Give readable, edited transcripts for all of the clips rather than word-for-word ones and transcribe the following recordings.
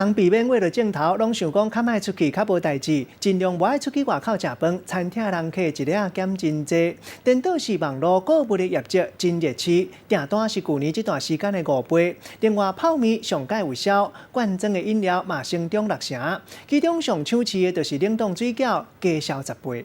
人避免為著鏡頭，攏想講較莫出去，較無代誌，盡量無愛出去外口食飯。餐廳人客一日減真濟。顛倒是網路購物的業績真熱市，訂單是舊年這段時間的5倍。另外泡麵上蓋有銷，罐裝的飲料嘛成長六成。其中上搶市的就是冷凍水餃，加銷10倍。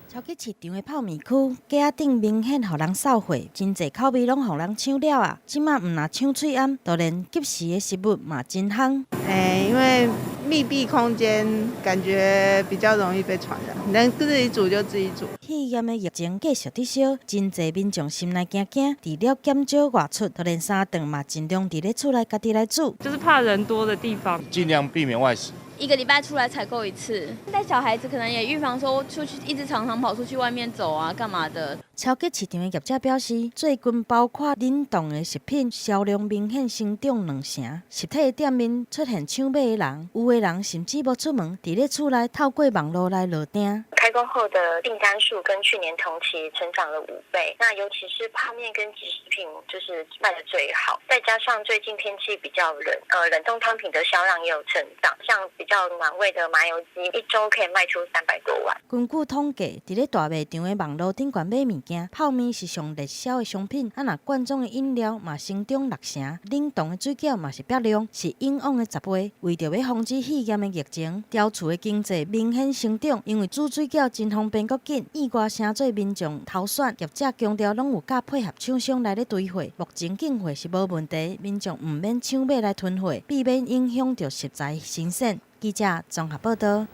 超級市場的泡麵區架仔頂明顯予人掃貨，真濟口味攏予人搶了啊！這馬毋但搶喙罨，就連即時的食物嘛真夯。欸，因為密閉空間，感覺比較容易被傳染，能自己煮就自己煮。肺炎的疫情繼續佇燒，真濟民眾心內驚驚，除了減少外出，就連三頓嘛盡量佇咧厝內家己來煮。就是怕人多的地方，盡量避免外食。一個禮拜出來採購一次，帶小孩子可能也預防說出去一直常常跑出去外面走啊，幹嘛的。超級市場的業者表示，最近包括冷凍的食品銷量明顯成長兩成，實體的店面出現搶買的人，有的人甚至無出門，佇咧厝內透過網路來落訂。開工後的訂單數跟去年同期成長了5倍，那尤其是泡麵跟即食品就是賣得最好，再加上最近天氣比較冷，冷凍湯品的銷量也有成長，像比較暖胃的麻油雞，一周可以賣出300多萬。根據統計，佇咧大賣場的網路頂懸買物件，泡麵是上熱銷的商品，啊，若罐裝的飲料嘛成長六成，冷凍的水餃嘛是百量，是以往的10倍。為著欲防止肺炎的疫情，調厝的經濟明顯成長，因為煮水餃真方便閣緊，意外誠濟民眾挑選，業者強調攏有佮配合廠商來咧堆貨，目前進貨是無問題，民眾毋免搶買來囤貨，避免影響著食材新鮮。記者綜合報道。